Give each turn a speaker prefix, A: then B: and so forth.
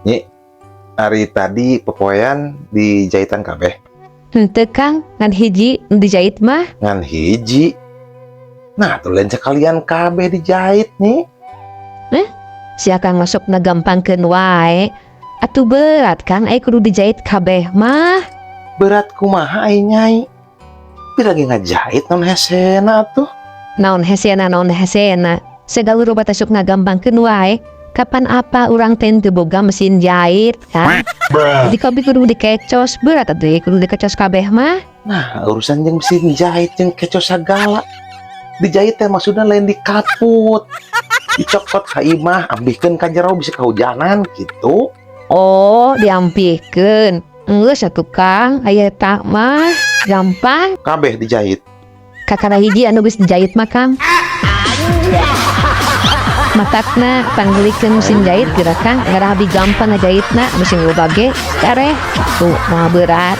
A: Nyi, ari tadi popoean dijahitan kabeh?
B: Henteu, Kang, ngan hiji nu dijahit mah.
A: Ngan hiji. Nah, tuh lain sekalian kabeh dijahit, Nyi.
B: Si Akang masuk na gampangkeun wae. Atuh berat, Kang, ai kudu dijahit kabeh mah.
A: Berat kumaha ai, Nyai? Tapi lagi ngajahit naon hesena tuh?
B: Naon hesena, naon hesena. Segala rupa teh sok ngagampangkeun wae. Kapan apa urang teh teu boga mesin jahit kan? Jadi kabeh kudu dikecos, berat atuh kudu dikecos kabeh mah.
A: Nah, urusan jeung mesin jahit jeung kecos segala. Dijahit teh maksudnya lain dikaput. Dicokot ka imah, ambihkeun ka jero bisa kehujanan gitu.
B: Oh, diampihkeun. Geus atuh, Kang, aya eta mah gampang.
A: Kabeh dijahit?
B: Kakara hiji anu geus dijahit mah, Kang. Matakna panggelikeun mesin jahit geura, Kang, ngarah lebih gampang ngajahitna, mesin loba ge kareh. Tuh, mah berat.